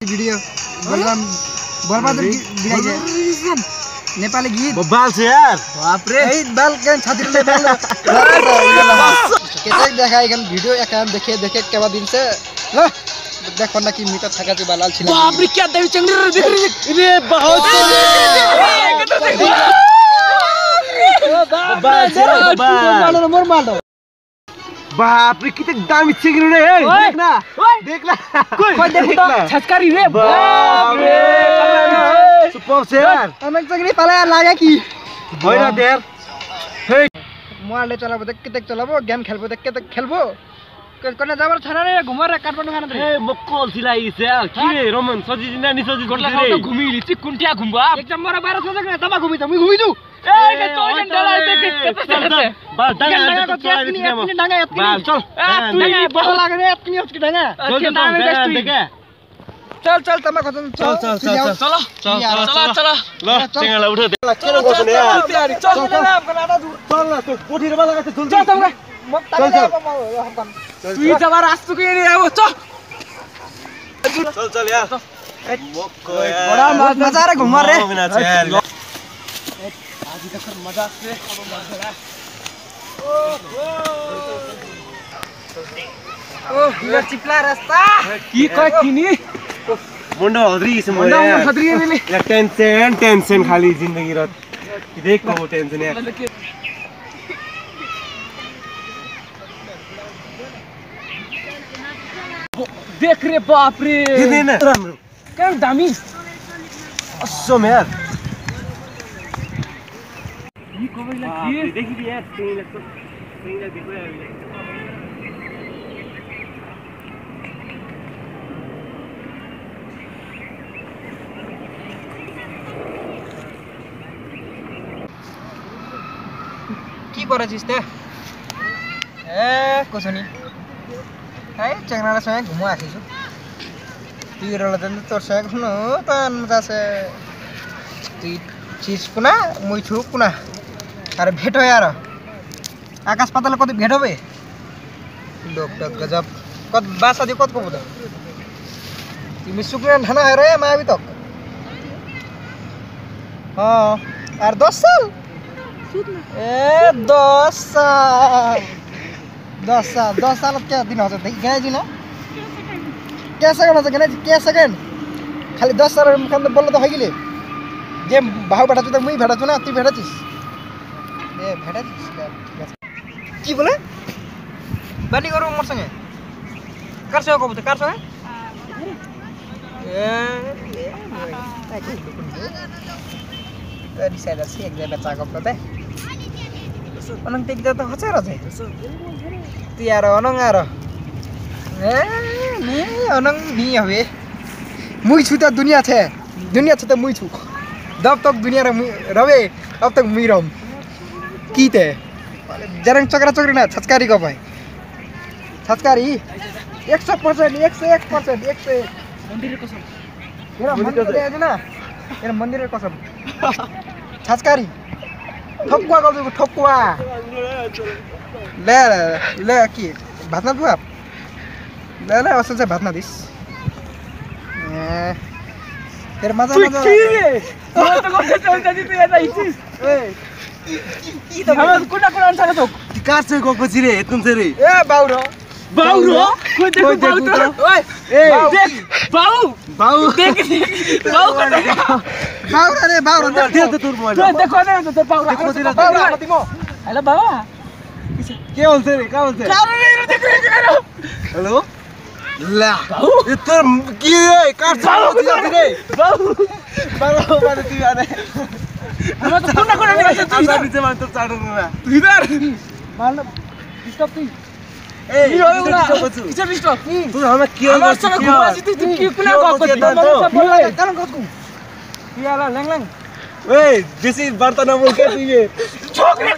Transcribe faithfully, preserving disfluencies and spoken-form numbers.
भिडियो बलराम बर्बाद गिराइछ। नेपाली गीत। बबाल छ यार। बाप रे। ए बाल के छाती ले बाल। केते देखाइ एखन भिडियो एखन देखे देखे केबा दिन से। ल देखो ना कि मिटर छका के बालाल छिला। बाप रे क्या देवी चंगरी रे देख रे। रे बहुत। बबाल छ बबाल। मोर मालो। बाप रे किते दामी चंगरी रे। ए, ओए, देख ना। ओए। देख ना। कोई, कोई देख तो, देख ना। छचकारी रे। बाप रे। सुपर छ यार। अनक चंगरी पाला यार लागे कि। होइन तेर। हे। मोबाइल ले चलाबो देख किते चलाबो, गेम खेलबो देख किते खेलबो। क-, कने जाबर छाना रे घुमर रे काठमाडौं खाना रे। ए मक्कल सिलाई से कि रे रमन सजी जिन्ना नि सजी गोटला जिन्ना खाओ रे। त घुमी लिची कुन ठ्या घुमबा। एक जम्मर बाह्र सौ जक रे तमा घुमी त मुई घुमी जु। ए, के ए, चोरी ओए, डरा है, चल, देख, देख, चल, चल। बस, डांगा, डांगा, डांगा, को चोरी चोरी नहीं है, नहीं है। अपनी डांगा है, अपनी। बस, चल, चल, डांगा, डांगा, डांगा। बस, लाग रहे, अपनी उसकी डांगा। चल, चल, डांगा, डांगा, डांगा। चल, चल, तमा को, चल, चल, चल, चल, चल। चलो, चलो, चलो, चलो। चलो, चल। चेंगाला उठो दे। चलो, चलो, चलो, तैयारी, चल, चल, चल। चल, चल, चल, चल। चल, चल। मग चल, चल। तू ही जबर आज तू कहीं नहीं है, वो चल। चल, चल, यार। मक्को यार। बड़ा मजा आ रहा है घुमा रे। मजा आ रहा है। ओ, इधर चिपला रास्ता। की कह किनी? मुंडो हदरी इस मुंडो मुंडो हदरी है मैंने। या टेंशन, टेंशन खाली जिंदगी रात। देख को टेंशन है। देख रे बाप रे। ये देना। कहाँ दामी? असम यार। ये को भाई लगी? देखिए यार, सही लग तो, सही लग देखो यार। কি করেছিস তে? এ, কুছু নি। এই, চেংনার সঙ্গে ঘুমো আসিছু। তুই রলে দেন তোর সঙ্গে ঘুমো, তান আছে। তুই চিস কুনা, মুই ছু কুনা। আরে ভেট হয় আর। আকাশ পাতাল কত ভেট হবে? লোক তো গজব। কত বাসা দি কত কবুতর? তুমি শুকনো ধানা হয় রে, মা আবি তক। হ্যাঁ, আর দশ সাল? এ, দশ সাল। দশ সাল, দশ সাল কে দিন আছে? দেখি, গেনাই দিন না? কে সেকেন্ড আছে? গেনাই, কে সেকেন্ড? খালি দশ সাল মুখান বললে তো হয়ে গেলে। যে বাহু বেটা চুদা, মুই বেটা চুদা, তুই বেটা চিস। এ, বেটা চিস, ঠিক আছে। কি বলে? বানি করো মোর সঙ্গে। কার সঙ্গে কবুতর? কার সঙ্গে? এ, এ, এ, কি? তোর ইশারা সে এক জায়গায় চা করতে দে। অনং তে কিতা তো হচ্ছে রাজে। তুই আর অনং আর। এ, নি, অনং নি হবে। মুই ছুতা দুনিয়া থে। দুনিয়া ছুতা মুই ছু। দব তক দুনিয়া রে মুই, রবে, দব তক মুই রম। কিতে? জেরেং চকরা চকরি না, ছচকারি গো ভাই। ছচকারি? একশো পার্সেন্ট, একশো এক পার্সেন্ট, একশো এক। মন্দিরের কসম। এরা মন্দিরে আছে না? এরা মন্দিরের কসম। ছচকারি। ঠকুয়া গো, ঠকুয়া। লে, লে, লে, কি? ভাত না তুই? লে, লে, অসল সে ভাত না দিস। এ, এর মাঝে তুই মাঝে কি রে? আমার তো কথা চলতে দিতে এটা ইচ্ছিস? এই, আমার কোনটা কোন আনসার তো? তুই কার সে গো করছিস রে? এতক্ষণ সে রে? এ, বাউরো। বাউরো? কই দেখো কই দেখো বাউ তো? তো? ওই, এ, বাউ। দেখ, বাউ। বাউ। দেখ, দেখ, বাউ কোথায়? বাউরো রে, বাউরো, দে, দে, দে, তোর মোবাইল। দে, দেখো, দে, দে, তোর বাউরো। দেখো, দে, দে, বাউরো, দে। দিমো। হ্যালো, বাবা। কে বলছে রে? কে বলছে? কারো নেই রে, দেখো, দেখো। হ্যালো? লা। বাবু। এ তোর কি রে? কার বাবু, সাথে তুই রে? বাবু। বাবু, মানে তুই আরে। আমরা তো ফোন না করে নিয়ে আসে, তুই আমরা ধর। নিচে মানে তোর চাটুর না। তুই ধর। মারলো। ডিস্টার্ব তুই। এই, কি হলো তুই ওরা? ডিস্টার্ব করছিস? কিসের ডিস্টার্ব? তুই আমার কি হলো? আমার সঙ্গে কি ঘুমা হলো? আছিস তুই, তুই কি কি কোন হলো? কথা কি বলছিস? হলো? কারণ কত? তুই আলা ল্যাং ল্যাং। এই, বেশি বার্তা না বলকে তুই রে। চোখ রে,